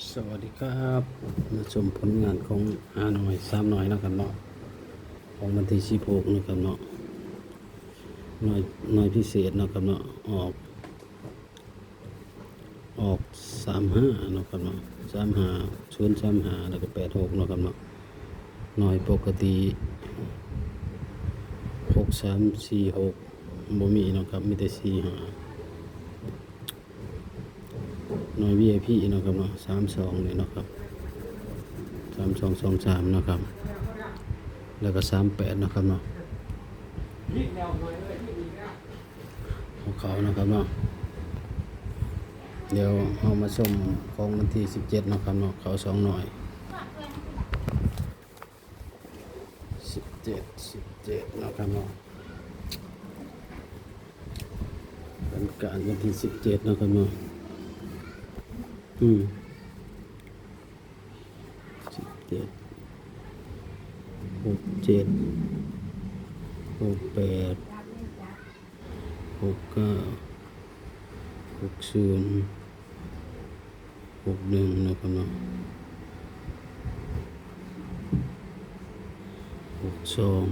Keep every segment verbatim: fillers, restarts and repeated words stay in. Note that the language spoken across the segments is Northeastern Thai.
สวัสดีครับ มาชมผลงานของฮาหน่อยสามหน่อยเนาะครับเนาะ ของวันที่สิบหกเนาะครับเนาะ หน่อย หน่อยพิเศษเนาะครับเนาะ ออก ออกสามห้าเนาะครับเนาะ สามห้า ศูนย์สามห้า แล้วก็แปดหกเนาะครับเนาะ หน่อยปกติหกสามสี่หก บ่มีเนาะครับ มีแต่สี่ห้า หน่วย วี ไอ พี เนาะครับเนาะ สามสอง นี่เนาะครับ สามสอง สองสาม เนาะครับ แล้วก็ สามแปด เนาะครับเนาะ ของเขาเนาะครับเนาะ เดี๋ยวเรามาชมของวันที่สิบเจ็ดเนาะครับเนาะ เขาสองหน่วย สิบเจ็ด สิบเจ็ด เนาะครับเนาะ เป็นการวันที่สิบเจ็ดเนาะครับเนาะ อืม สิบเจ็ด หกเจ็ด หกแปด หกเก้า หกศูนย์ หกหนึ่ง เนาะครับเนาะ หกสอง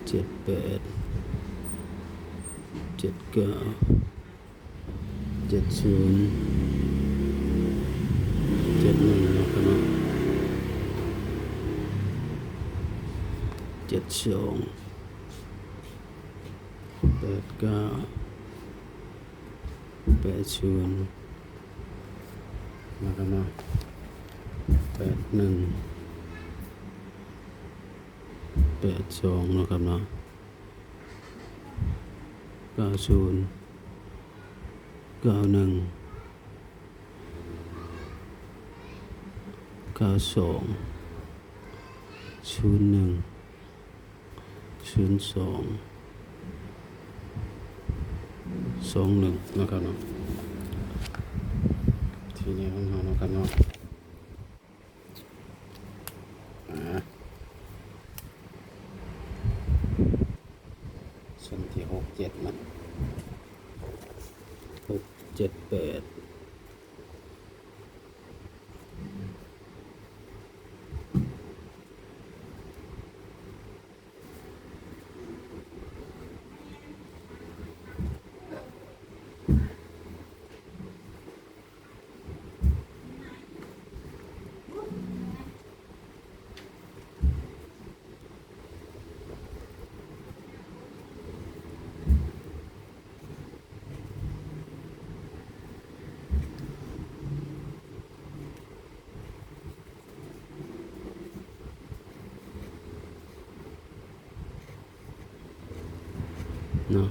เจ็ดแปด เจ็ดเก้า เจ็ดศูนย์ เจ็ดหนึ่ง เนาะครับเนาะ เจ็ดสอง แปดเก้า แปดศูนย์ นะครับเนาะ แปดหนึ่ง แปดสอง นะครับเนาะ เก้าศูนย์ เก้าหนึ่ง เก้าสอง ศูนย์หนึ่ง ศูนย์สอง สองหนึ่ง นะครับเนาะ ทีนี้ของเรานะครับเนาะ อ่า ส้นที่หกเจ็ดนะ หกเจ็ดแปด เนาะ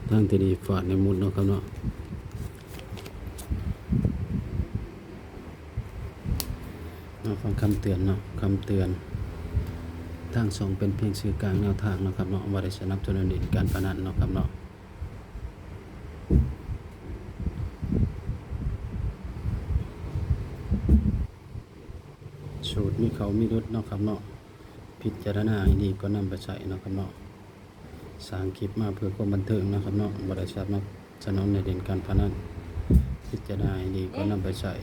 ทางที่ดีฝากในมุดเนาะครับเนาะ มาฟังคำเตือนเนาะ คำเตือน ทางช่องเป็นเพียงสื่อกลางแนวทางเนาะครับเนาะ บ่ได้สนับสนุนเล่นการพนันเนาะครับเนาะ สูตรมีเข้ามีหลุดเนาะครับเนาะ พิจารณาให้ดีก่อนนำไปใช้เนาะครับเนาะ สร้างคลิปมาเพื่อความบันเทิงเนาะครับเนาะ บ่ได้สนับสนุนในเล่นการพนัน พิจารณาให้ดีก่อนนำไปใช้